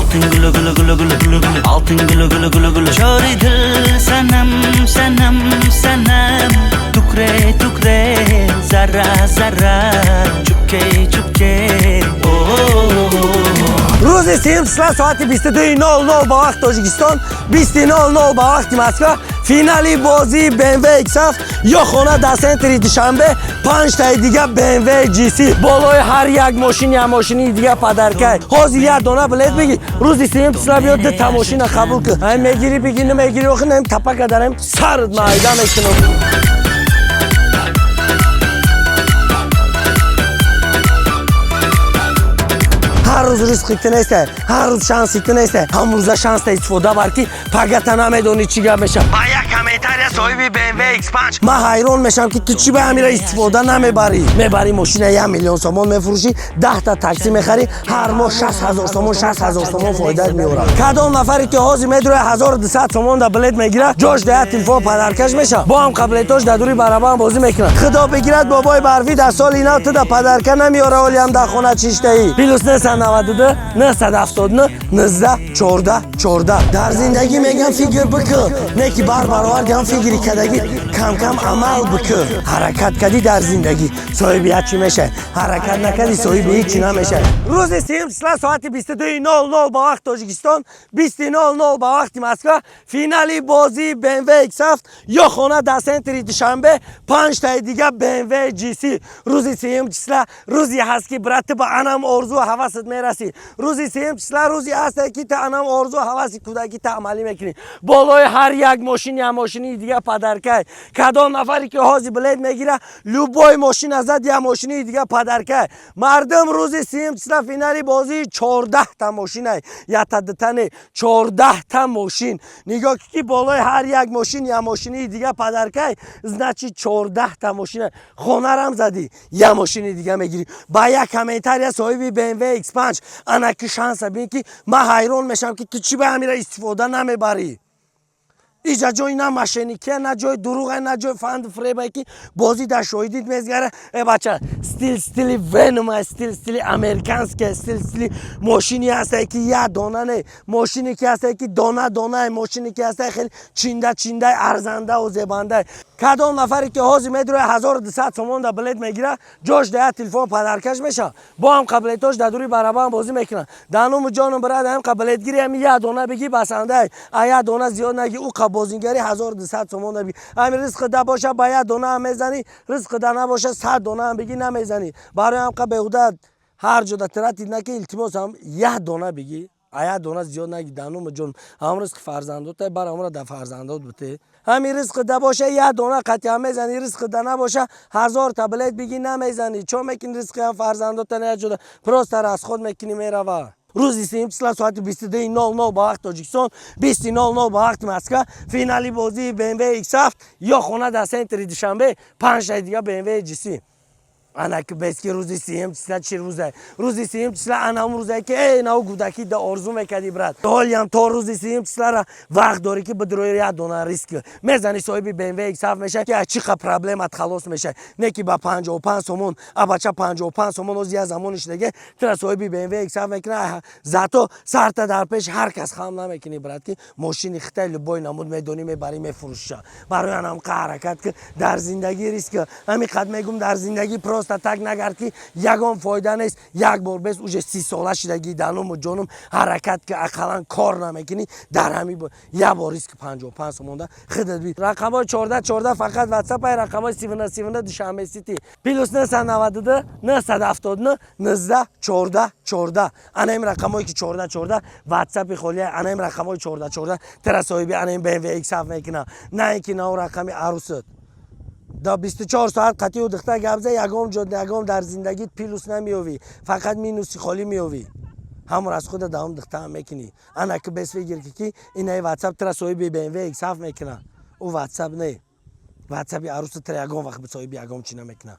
Altın gülü gülü gülü gülü gülü gülü. Altın gülü gülü gülü gülü. Çori dil sanam sanam sanam. Tukre tukre zara zara. Çupke çupke. Oh. Рӯзи сеюм числа соати 22:00 ба вақти Тоҷикистон, 20:00 ба вақти Москва, финали бозии BMW X7 ё хона дар центри Душанбе, панҷтаи дига BMW GC. Болои ҳар як мошин я мошини дига подарка. Ҳозир як дона билет бигӣ, рӯзи сеюм числа биё, дута мошина қабул кун. Ай мегирӣ, бигӣ, намегирӣ, охи нем тапака дарем сарат майда мекунам. Ҳар рӯз ризқи ту неста, ҳар рӯз шанси ту неста. Ҳам рӯза шанста истифода бар, ки пагата намедонӣ чӣ гап мешавад. Ба як комментария соҳиби BMW X5. Ман ҳайрон мешавам, ки ту чӣ ба ҳамира истифода намебарӣ. Мебарӣ мошина, 1 миллион сомон мефурӯшӣ, 10-та такси мехарӣ, ҳар моҳ 60 000 сомон, 60 000 сомон фоидаат меорад. Кадом нафаре ки ҳозир медурояд, 1200 сомон да билет мегирад, ҷош да як телефон подарка ш мешавад. Бо ҳам қаблетош дар дури барабан бозӣ мекунад. Худо бигирад, бобои барфӣ дар соли нав ту да подарка намеёра. Олиам дар хона чиштаӣ. +992 979 19 14 14. Дар зиндагӣ мегам, фикр бикун, не ки бар баровар гам фикри кадагӣ, кам-кам амал бикун. Ҳаракат кадӣ, дар зиндагӣ соҳиби як чӣ мешавӣ, ҳаракат накадӣ, соҳиби ҳеҷ чӣ намешавӣ. Рӯзи сеюм числа соати 22:00 ба вақти Тоҷикистон, 20:00 ба вақти Москва, финали бозии BMW X7 ё хона дар центри Душанбе, панҷтаи дига BMW GC. Рӯзи сеюм числа рӯзе ҳаст, ки, брат, ту ба анам орзу ҳавасат мерасӣ. Рӯзи сеюм числа рӯзе ҳасте, ки ту анам орзу ҳаваси кӯдакӣ та амалӣ мекунӣ. Болои ҳар як мошин я мошини дига подарка. Кадом нафаре ки ҳозир билет мегира, любой мошина зад, я мошини дига подарка. Мардум, рӯзи сеюм числа финали бозии 14-та мошина, ята дутане, 14-та мошин. Нигоҳ, ки болои ҳар як мошин я мошини дига подарка, значит, 14-та мошина. Хонарам задӣ, я мошини дига мегирӣ. Ба як комментария соҳиби BMW X5. Анаки шанса бин, ки ман ҳайрон мешавам, ки ту чӣ ба ҳамира истифода намебарӣ. Иҷа ҷои на мошенник ия, на ҷои дурӯға, на ҷои фанду фиребае, ки бозӣ дар шоҳидит мезгара. Э бача, стил стили венома, стил стили американская, стил стили мошини ҳастае, ки як дона не, мошине ки ҳастае, ки дона донае, мошине ки ҳастае, хеле чинда чиндай, арзандаву зебандай. Кадом нафаре ки ҳозир медурояд, 1200 сомон да билет мегира, ҷош да як телефон подарка ш мешавад. Бо ҳам қаблетош дар дури барабан бозӣ мекунад. Дар ному ҷону брат, ҳам қаблетгири ҳами як дона бигӣ, басандай, а як дона зиёд нагӣ. Ӯ бозингари 1200 сомон да бигӣ. Ҳами ризқи да боша, ба як дона ҳам мезанӣ, ризқи да набоша, 100 дона ҳам бигӣ, намезанӣ. Барои ҳам қа беҳуда ҳар ҷода тратить наки. Илтимос, ҳам як дона бигӣ, а як дона зиёд наги. Дар ному ҷон, ҳам ризқи фарзандота бар ҳамра да фарзандот бите. Ҳами ризқи да боша, як дона қатъиан мезанӣ, ризқи да набоша, 1000-та билет бигӣ, намезанӣ. Чо мекунӣ? Ризқи ҳам фарзандота як ҷода просто расход мекунӣ, мерава. Рӯзи сеюм числа соати 22:00 ба вақти Тоҷикистон, 20:00 ба вақти Москва, финали бозии BMW X7 ё хона дар центри Душанбе, панҷтаи дига BMW GC. Анаки бески рӯзи сеюм числа чӣ рӯзае? Рӯзи сеюм числа анам рӯзае, ки эй нав гудакӣ да орзу мекардӣ, брат. Ҳолиам то рӯзи сеюм числара вақт дорӣ, ки бидрои, як дона риск мезанӣ, соҳиби BMW X7 мешавӣ, ки чӣ қа проблемат халос мешавӣ. Не ки ба 55 сомон, а бача, 55 сомон ози як замони шудаге тира соҳиби BMW X7 мекунад. Зато сарта дар пеш ҳар кас хам намекунӣ, брат, ки мошини хитай любой намуд медонӣ, мебарӣ, мефурӯшиша. Барои анам қа ҳаракат ки дар зиндагӣ, риск. Ҳамин қад мегум: дар зиндагӣ просто так нагард, ки ягон фоида нест. Як бор бес уже 30 сола шидагӣ, дануму ҷонум, ҳаракат ки ақаллан кор намекунӣ, дар ҳами як бор риски 55 сомонда худат би. Рақамҳои 14 14 фақат ватсапай, рақамҳои 39 39 Душанбе Сити, +992 979 19 14 14. Ана ин рақамҳое ки 14 14 ватсапи холия. Ана ин рақамҳои 14 14 тира соҳиби ана ин BMW X7 мекунад, на ин ки нав рақами арусат. Да 24 соат қатъиу духта гап за, ягом ҷо, ягом дар зиндагит плюс намеёвӣ, фақат минуси холӣ меёвӣ. Ҳамон аз худа давом духтаам мекунӣ. Ана ки бес фигир ки инаи ватсап тира соҳиби BMW X7 мекунад. Ӯ ватсап не, ватсапи аруса тира ягон вақт соҳиби ягон чӣ намекунад.